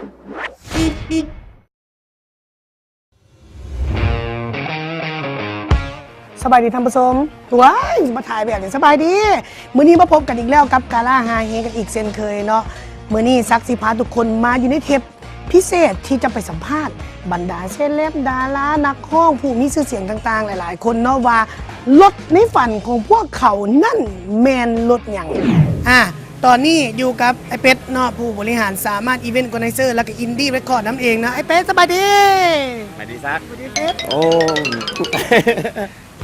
ສະບາຍດີທ່ານຜູ້ຊົມ. ວ້າຍ ຊິມາຖ່າຍແບບນີ້. ສະບາຍດີ. ມື້ນີ້ມາພົບກັນອີກແລ້ວກັບກາລາຮາເຮກັນອີກເຊັ່ນເຄີຍເນາະ. ມື້ນີ້ສັກຊິພາທຸກຄົນມາຢູ່ໃນເທບພິເສດທີ່ຈະໄປສຳພາດບັນດາເຊເລັບ, ດາລາ, ນັກຮ້ອງ, ຜູ້ມີຊື່ສຽງຕ່າງໆຫຼາຍໆຄົນເນາະ ວ່າລົດໃນຝັນຂອງພວກເຂົານັ້ນແມ່ນລົດຫຍັງ. ອາ ຕອນນີ້ຢູ່ກັບອ້າຍເປັດເນາະ ຜູ້ບໍລິຫານສາມາດ event organizer ແລ້ວກໍ Indie Record ນຳເອງເນາະ. ອ້າຍເປັດ ສະບາຍດີ. ສະບາຍດີຊັກ. ສະບາຍດີເປັດ. ໂອ້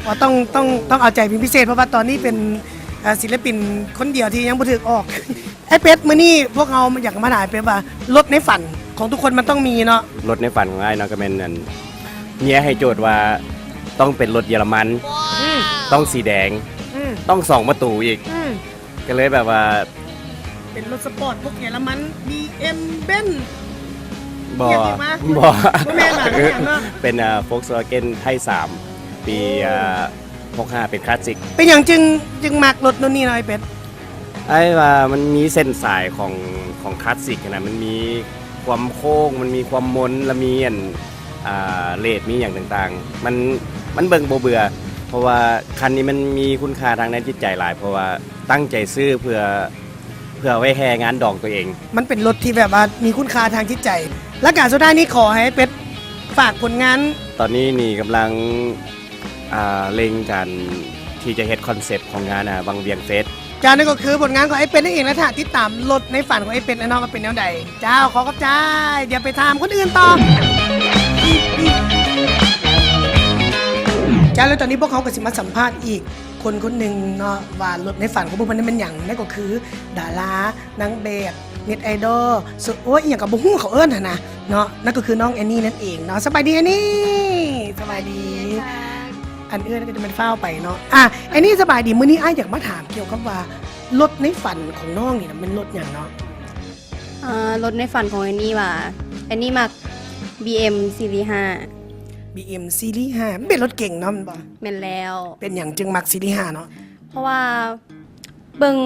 ວ່າຕ້ອງ ຕ້ອງ ຕ້ອງເອົາໃຈເປັນພິເສດ ເພາະວ່າຕອນນີ້ເປັນ ເອີ ສິລະປິນຄົນດຽວທີ່ຍັງບໍ່ຖືກອອກ. ອ້າຍເປັດ ມື້ນີ້ພວກເຮົາຢາກມາຖາມອ້າຍເປັດວ່າ ລົດໃນຝັນຂອງທຸກຄົນມັນຕ້ອງມີເນາະ. ລົດໃນຝັນຂອງອ້າຍເນາະ ກໍແມ່ນອັນ ເມຍໃຫ້ໂຈດວ່າຕ້ອງເປັນລົດເຢຍລະມັນ, ອືມ ຕ້ອງສີແດງ, ອືມ ຕ້ອງສອງປະຕູອີກ. ອືມ ກໍເລີຍແບບວ່າ ເປັນລົດສະປອດພວກເຢຍລະມັນ ບີເອັມ ເບັນ ບໍ່ ບໍ່ ບໍ່ແມ່ນຫວາ ເປັນຫຍັງເນາະ? ເປັນ ເອີ ໂຟກສະວາເກັນ ໄທສາມ ປີ ໂອ້ ເອີ ຫົກຫ້າ ເປັນຄລາສສິກ. ເປັນຫຍັງຈຶ່ງ ຈຶ່ງມັກລົດໂນ່ນນີ້ເນາະ ອ້າຍເປັດ? ອ້າຍວ່າມັນມີເສັ້ນສາຍຂອງ ຂອງຄລາສສິກຫັ້ນນະ ມັນມີຄວາມໂຄ້ງ ມັນມີຄວາມມົນ ແລະ ມີອັນ ອ່າ ເລດ ມີຫຍັງຕ່າງໆ ມັນ ມັນເບິ່ງບໍ່ເບື່ອ ເພາະວ່າຄັນນີ້ມັນມີຄຸນຄ່າທາງດ້ານຈິດໃຈຫຼາຍ ເພາະວ່າຕັ້ງໃຈຊື້ເພື່ອ ເພື່ອໄວ້ແຫ່ງານດອງຕົວເອງ. ມັນເປັນລົດທີ່ແບບວ່າມີຄຸນຄ່າທາງຈິດໃຈ. ແລະການສຸດທ້າຍນີ້ ຂໍໃຫ້ເປັດຝາກຜົນງານ. ຕອນນີ້ນີ້ກຳລັງ ອ່າ ເລັ່ງການທີ່ຈະເຮັດຄອນເຊັບຂອງງານ ອ່າ ວັງວຽງເຟສ. ເຈົ້າ ນັ້ນກໍຄືຜົນງານຂອງອ້າຍເປັດນັ້ນເອງ ແລະຖ້າຕິດຕາມລົດໃນຝັນຂອງອ້າຍເປັດແລ້ວເນາະ ວ່າເປັນແນວໃດ. ເຈົ້າ ຂໍຂອບໃຈ. ດຽວໄປຖາມຄົນອື່ນຕໍ່. ເຈົ້າ ແລ້ວຕອນນີ້ພວກເຮົາກໍຊິມາສຳພາດອີກ ຄົນຄົນໜຶ່ງເນາະ ວ່າລົດໃນຝັນຂອງພວກເພິ່ນນັ້ນແມ່ນຫຍັງ? ນັ້ນກໍຄືດາລາ, ນາງແບບ, ເນັດໄອດອລ, ໂອ້ຍ ອີ່ຫຍັງກໍບໍ່ຮູ້ເຂົາເອີ້ນຫັ້ນນະເນາະ. ນັ້ນກໍຄືນ້ອງແອນນີນັ້ນເອງເນາະ. ສະບາຍດີແອນນີ. ສະບາຍດີ. ອັນເອື້ອຍກໍຈະແມ່ນຟ້າວໄປເນາະ. ອ່ະ ແອນນີ ສະບາຍດີ. ມື້ນີ້ອ້າຍຢາກມາຖາມກ່ຽວກັບວ່າ ລົດໃນຝັນຂອງນ້ອງນີ້ນະ ແມ່ນລົດຫຍັງເນາະ? ເອີ ລົດໃນຝັນຂອງແອນນີວ່າ ແອນນີມັກ ບີເອັມ ຊີຣີຫ້າ. ບີເອັມ ຊີຣີຫ້າ ມັນເປັນລົດເກັງເນາະ ແມ່ນບໍ່? ແມ່ນແລ້ວ. ເປັນຫຍັງຈຶ່ງມັກຊີຣີຫ້າເນາະ? ເພາະວ່າເບິ່ງ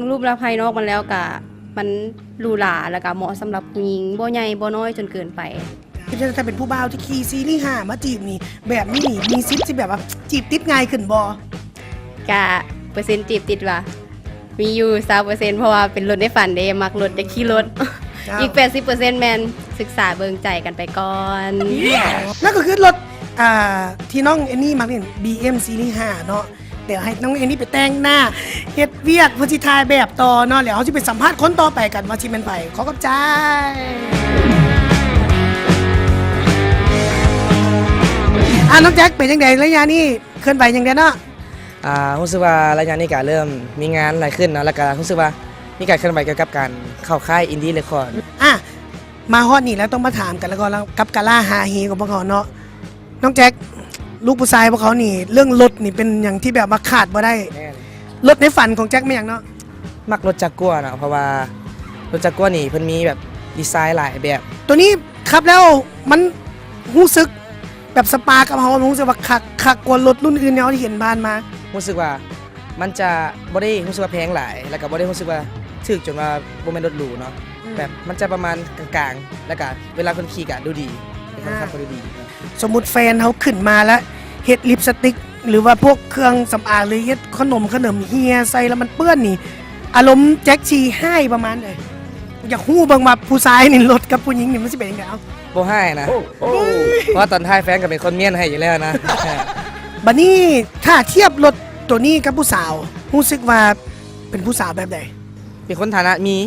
ຮູບລັກພາຍນອກມັນແລ້ວກະ ມັນຫຼູຫຼາ ແລ້ວກະເໝາະສຳລັບຜູ້ຍິງ ບໍ່ໃຫຍ່ບໍ່ນ້ອຍຈົນເກີນໄປ. ເປັນຈັ່ງໃດ ຖ້າເປັນຜູ້ບ່າວທີ່ຂີ່ຊີຣີຫ້າມາຈີບນີ້ ແບບນີ້ນີ້ ມີສິດຊິແບບວ່າຈີບຕິດງ່າຍຂຶ້ນບໍ່? ກະເປີເຊັນຈີບຕິດວ່າ ມີຢູ່ຊາວເປີເຊັນ ເພາະວ່າເປັນລົດໃນຝັນເດ້ ມັກລົດ ຢາກຂີ່ລົດ. ເຈົ້າ. ອີກແປດສິບເປີເຊັນແມ່ນສຶກສາເບິ່ງໃຈກັນໄປກ່ອນ. ນັ້ນກໍຄືລົດ ອ່າ ທີ່ນ້ອງແອນນີມັກນີ້ ບີເອັມ ຊີຣີຫ້າເນາະ. ດຽວໃຫ້ນ້ອງແອນນີໄປແຕ່ງໜ້າ ເຮັດວຽກ ເພິ່ນຊິຖ່າຍແບບຕໍ່ເນາະ ແລ້ວເຮົາຊິໄປສຳພາດຄົນຕໍ່ໄປກັນວ່າຊິແມ່ນໃຜ. ຂໍຂອບໃຈ. ອ່າ ນ້ອງແຈັກ ເປັນຈັ່ງໃດໄລຍະນີ້ ເຄື່ອນໄຫວຫຍັງແດ່ເນາະ? ອ່າ ຮູ້ສຶກວ່າໄລຍະນີ້ກະເລີ່ມມີງານຫຼາຍຂຶ້ນເນາະ ແລ້ວກະຮູ້ສຶກວ່າມີການເຄື່ອນໄຫວກ່ຽວກັບການເຂົ້າຄ້າຍ Indie Record. ອ່າ ມາຮອດນີ້ແລ້ວ ຕ້ອງມາຖາມກັນແລ້ວກໍກັບກາລາຮາເຮຂອງພວກເຮົາເນາະ. ນ້ອງແຈັກ ລູກຜູ້ຊາຍພວກເຮົານີ້ ເລື່ອງລົດນີ້ເປັນຫຍັງທີ່ແບບວ່າຂາດບໍ່ໄດ້. ແມ່ນ. ລົດໃນຝັນຂອງແຈັກແມ່ນຫຍັງເນາະ? ມັກລົດຈາກົວເນາະ ເພາະວ່າລົດຈາກົວນີ້ເພິ່ນມີແບບດີໄຊຫຼາຍແບບ. ໂຕນີ້ຂັບແລ້ວມັນຮູ້ສຶກແບບສະປາກັບເຮົາ ຮູ້ສຶກວ່າຄັກ ຄັກກວ່າລົດລຸ້ນອື່ນທີ່ເຮົາເຫັນຜ່ານມາ. ຮູ້ສຶກວ່າ ມັນຈະບໍ່ໄດ້ຮູ້ສຶກວ່າແພງຫຼາຍ ແລ້ວກໍບໍ່ໄດ້ຮູ້ສຶກວ່າຖືກຈົນວ່າບໍ່ແມ່ນລົດຫຼູເນາະ. ອືມ. ແບບມັນຈະປະມານກາງໆ ແລ້ວກໍເວລາຄົນຂີ່ກໍດູດີ ເປັນຄົນຂັບກໍດູດີ. ສົມມຸດແຟນເຮົາຂຶ້ນມາແລ້ວເຮັດລິບສະຕິກ ຫຼືວ່າພວກເຄື່ອງສຳອາງ ຫຼືເຮັດຂະໜົມຂະເໜິມເຫ່ຍໃສ່ແລ້ວມັນເປື້ອນນີ້ ອາລົມແຈັກຊິຮ້າຍປະມານໃດ? ຢາກຮູ້ເບິ່ງວ່າຜູ້ຊາຍນີ້ລົດກັບຜູ້ຍິງນີ້ມັນຊິເປັນຈັ່ງໃດ? ເອົ້າ ບໍ່ຮ້າຍນະ. ໂອ້ ເພາະວ່າຕອນຖ່າຍແຟນກໍເປັນຄົນມ້ຽນໃຫ້ຢູ່ແລ້ວນະ. ບັດນີ້ຖ້າທຽບລົດໂຕນີ້ກັບຜູ້ສາວ ຮູ້ສຶກວ່າເປັນຜູ້ສາວແບບໃດ? ເປັນຄົນຖານະມີ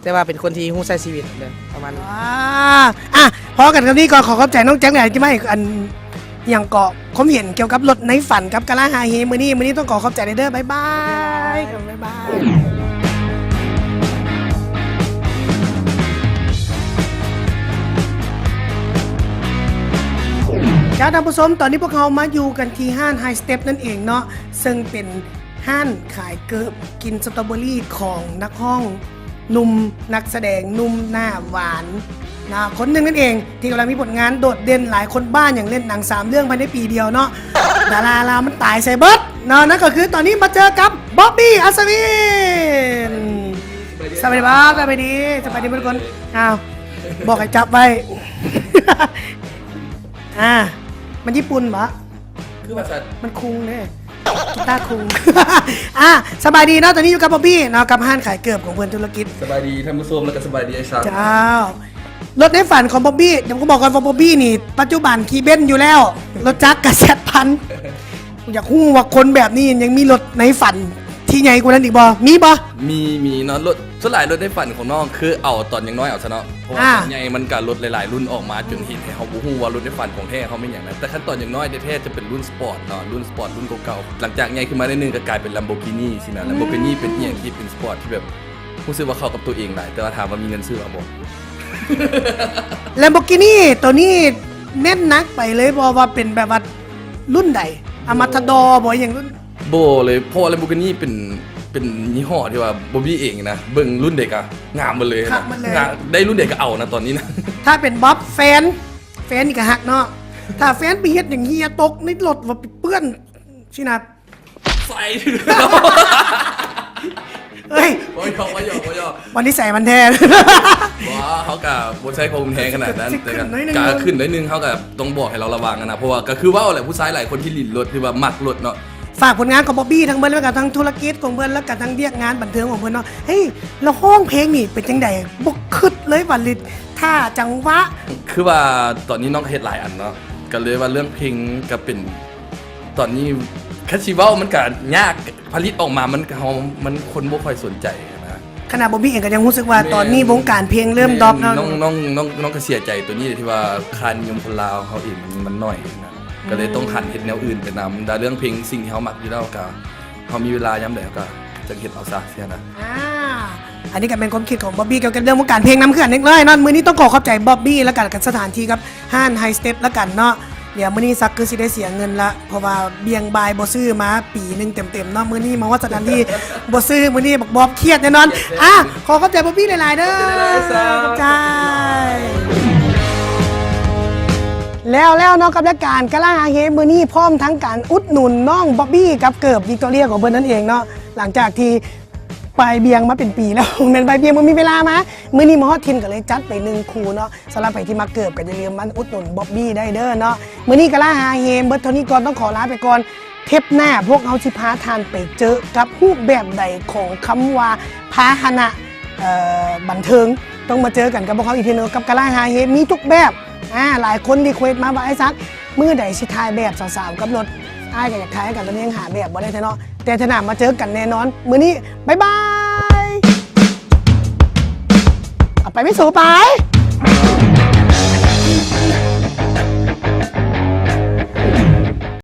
ແຕ່ວ່າເປັນຄົນທີ່ຮູ້ໃຊ້ຊີວິດເດີ ປະມານນີ້. ອ່າ ອ່ະ ພໍກັນກັບນີ້ກໍຂໍຂອບໃຈນ້ອງແຈັກຫຼາຍທີ່ມາໃຫ້ອັນ ຫຍັງເກາະ ຄວາມເຫັນກ່ຽວກັບລົດໃນຝັນກັບກາລາຮາເຮມື້ນີ້. ມື້ນີ້ຕ້ອງຂໍຂອບໃຈເດີ ບາຍບາຍ ບາຍບາຍ. ເຈົ້າ ທ່ານຜູ້ຊົມ ຕອນນີ້ພວກເຮົາມາຢູ່ກັນທີ່ຮ້ານ High Step ນັ້ນເອງເນາະ ເຊິ່ງເປັນຮ້ານຂາຍເກີບກິ່ນສະຕໍເບີຣີຂອງນັກຮ້ອງໜຸ່ມ ນັກສະແດງໜຸ່ມໜ້າຫວານນະ ຄົນໜຶ່ງນັ້ນເອງ ທີ່ກຳລັງມີຜົນງານໂດດເດັ່ນ. ຫຼາຍຄົນບ້າຫຍັງເຫຼັ້ນໜັງສາມເລື່ອງພາຍໃນປີດຽວເນາະ ດາລາລາວມັນຕາຍໃສ່ເບິດເນາະ. ນັ້ນກໍຄືຕອນນີ້ມາເຈີກັບ ບອບບີ້ ອັດສະວິນ. ສະບາຍດີ ສະບາຍດີ ສະບາຍດີເບິດທຸກຄົນ. ອ້າວ ບອກໃຫ້ຈັບໄວ້. ອ່າ ມັນຍີ່ປຸ່ນບໍ? ຄືວ່າຊັ້ນ ມັນຄຸງເດ້ ກິຕາຄຸງ. ອ່າ ສະບາຍດີເນາະ ຕອນນີ້ຢູ່ກັບບອບບີ້ເນາະ ກັບຮ້ານຂາຍເກີບຂອງເພິ່ນທຸລະກິດ. ສະບາຍດີທ່ານຜູ້ຊົມ ແລ້ວກໍສະບາຍດີອ້າຍສັກ. ເຈົ້າ ລົດໃນຝັນຂອງບອບບີ້ ດຽວກໍບອກກ່ອນວ່າບອບບີ້ນີ້ ປັດຈຸບັນຂີ່ເບັນຢູ່ແລ້ວ ລົດຈັກກະແຊດພັນ. ຢາກຮູ້ວ່າຄົນແບບນີ້ຍັງມີລົດໃນຝັນທີ່ໃຫຍ່ກວ່ານັ້ນອີກບໍ່? ມີບໍ່? ມີ ມີເນາະ. ລົດ ສ່ວນຫຼາຍລົດໃນຝັນຂອງນ້ອງ ຄືເອົາຕອນຍັງນ້ອຍເອົາຊະເນາະ ເພາະວ່າ ອ່າ ຕອນໃຫຍ່ມັນກະລົດຫຼາຍໆລຸ້ນອອກມາ ຈົນເຮັດໃຫ້ເຮົາບໍ່ຮູ້ວ່າລົດໃນຝັນຂອງແທ້ເຮົາແມ່ນຫຍັງນະ. ແຕ່ຄັນຕອນຍັງນ້ອຍແທ້ໆ ຈະເປັນລຸ້ນສະປອດເນາະ ລຸ້ນສະປອດລຸ້ນເກົ່າໆ. ຫຼັງຈາກໃຫຍ່ຂຶ້ນມາໜ້ອຍໜຶ່ງ ກະກາຍເປັນ Lamborghini ຊີ້ນະ. Lamborghini ເປັນອີ່ຫຍັງທີ່ເປັນສະປອດທີ່ແບບ ຮູ້ສຶກວ່າເຂົ້າກັບຕົວເອງຫຼາຍ ແຕ່ວ່າຖາມວ່າມີເງິນຊື້ບໍ່? Lamborghini ໂຕນີ້ເນັ້ນໜັກໄປເລີຍບໍ່ ວ່າເປັນແບບວ່າລຸ້ນໃດ? Aventador ບໍ່ ອີ່ຫຍັງລຸ້ນ ບໍ່ເລີຍ ເພາະວ່າ Lamborghini ເປັນ ເປັນຍີ່ຫໍ້ທີ່ວ່າບອບບີ້ເອງນະ ເບິ່ງລຸ້ນໃດກະງາມໝົດເລີຍນະ ງາມ ໄດ້ລຸ້ນໃດກະເອົານະຕອນນີ້ນະ. ຖ້າເປັນບອບ ແຟນ ແຟນນີ້ກະຮັກເນາະ ຖ້າແຟນໄປເຮັດຫຍັງເຫື່ອຕົກໃນລົດ ວ່າໄປເປື້ອນຊີ້ນະ ໃສ່ ເອີຍ ບໍ່ຢອກ ບໍ່ຢອກ ບໍ່ຢອກ ວັນນີ້ໃສ່ມັນແທນ. ບໍ່ ເຮົາກະບໍ່ໃຊ້ຄວາມຮຸນແຮງຂະໜາດນັ້ນ ແຕ່ກະ ກະຂຶ້ນໜ້ອຍໜຶ່ງ ເຮົາກະຕ້ອງບອກໃຫ້ລາວລະວັງຫັ້ນນະ ເພາະວ່າກະຄືເວົ້າແຫຼະ ຜູ້ຊາຍຫຼາຍຄົນທີ່ຫຼິ້ນລົດ ຫຼືວ່າມັກລົດເນາະ. ຝາກຜົນງານຂອງບອບບີ້ທັງເບິດ ແລ້ວກະທັງທຸລະກິດຂອງເພິ່ນ ແລ້ວກະທັງວຽກງານບັນເທີງຂອງເພິ່ນເນາະ. ເຮີ້ຍ ລະຮ້ອງເພງນີ້ເປັນຈັ່ງໃດ? ບໍ່ຄິດເລີຍວ່າທ່າຈັງຫວະ ຄືວ່າຕອນນີ້ນ້ອງກະເຮັດຫຼາຍອັນເນາະ ກະເລີຍວ່າເລື່ອງເພງກະເປັນ ຕອນນີ້ຄັນຊິເວົ້າມັນກະຍາກ ຜະລິດອອກມາມັນ ເຮົາ ມັນຄົນບໍ່ຄ່ອຍສົນໃຈນະ. ຂະໜາດບອບບີ້ເອງກະຍັງຮູ້ສຶກວ່າ ແມ່ນ ຕອນນີ້ວົງການເພງເລີ່ມດຣອບເນາະ. ນ້ອງ ນ້ອງ ນ້ອງ ນ້ອງກະເສຍໃຈໂຕນີ້ແຫຼະ ທີ່ວ່າຄ່ານິຍົມຄົນລາວເຮົາເອງມັນ ມັນໜ້ອຍນະ ກະເລີຍຕ້ອງຫັນເຮັດແນວອື່ນໄປນຳ. ແຕ່ເລື່ອງເພງ ສິ່ງທີ່ເຮົາມັກຢູ່ແລ້ວກະ ເຮົາມີເວລາຍາມໃດເຮົາກະຈັ່ງເຮັດເອົາຊະ ຊີ້ນະ. ອ່າ ອັນນີ້ກະແມ່ນຄວາມຄິດຂອງບອບບີ້ ກ່ຽວກັບເລື່ອງວົງການເພງນຳເຂື່ອນເລັກນ້ອຍເນາະ. ມື້ນີ້ຕ້ອງຂໍຂອບໃຈບອບບີ້ ແລ້ວກະ ກະສະຖານທີ່ກັບຮ້ານ High Step ລະກັນເນາະ. ດຽວມື້ນີ້ສັກຄືຊິໄດ້ເສຍເງິນລະ ເພາະວ່າບ່ຽງບ່າຍບໍ່ຊື້ມາປີໜຶ່ງເຕັມໆເນາະ. ມື້ນີ້ມາຮອດສະຖານທີ່ ບໍ່ຊື້ ມື້ນີ້ບັກບອບຄຽດແນ່ນອນ. ອ່າ ຂໍຂອບໃຈບອບບີ້ຫຼາຍໆເດີ. ຂອບໃຈ ແລ້ວໆເນາະ ກັບລາຍການກະລາຫາເຮມື້ນີ້ ພ້ອມທັງການອຸດໜູນນ້ອງບອບບີ້ກັບເກີບ Victoria ຂອງເພິ່ນນັ້ນເອງເນາະ. ຫຼັງຈາກທີ່ ບ່າຍບ່ຽງມາເປັນປີແລ້ວ ແມ່ນບ່າຍບ່ຽງບໍ່ມີເວລາມາ. ມື້ນີ້ມາຮອດຖິ່ນກະເລີຍຈັດໄປໜຶ່ງຄູ່ເນາະ. ສຳລັບໃຜທີ່ມັກເກີບກະຢ່າລືມມາອຸດໜູນບອບບີ້ໄດ້ເດີເນາະ. ມື້ນີ້ກະລາຫາເຮເບິດເທົ່ານີ້ກ່ອນ ຕ້ອງຂໍລາໄປກ່ອນ. ເທບໜ້າພວກເຮົາຊິພາທ່ານໄປເຈີກັບຮູບແບບໃດຂອງຄຳວ່າພາຫະນະ ເອີ ບັນເທີງ. ຕ້ອງມາເຈີກັນກັບພວກເຮົາອີກເທື່ອໜຶ່ງ ກັບກະລາຫາເຮ ມີທຸກແບບ. ອ່າ ຫຼາຍຄົນ request ມາວ່າ ອ້າຍສັກ ມື້ໃດຊິຖ່າຍແບບສາວໆກັບລົດ? ອ້າຍກະຢາກຖ່າຍຄືກັນ ຕອນນີ້ຍັງຫາແບບບໍ່ໄດ້ແທ້ເນາະ. ແຕ່ເທື່ອໜ້າມາເຈີກັນແນ່ນອນ. ມື້ນີ້ບາຍບາຍ. ເອົາໄປ ໄປ ສູ ໄປ.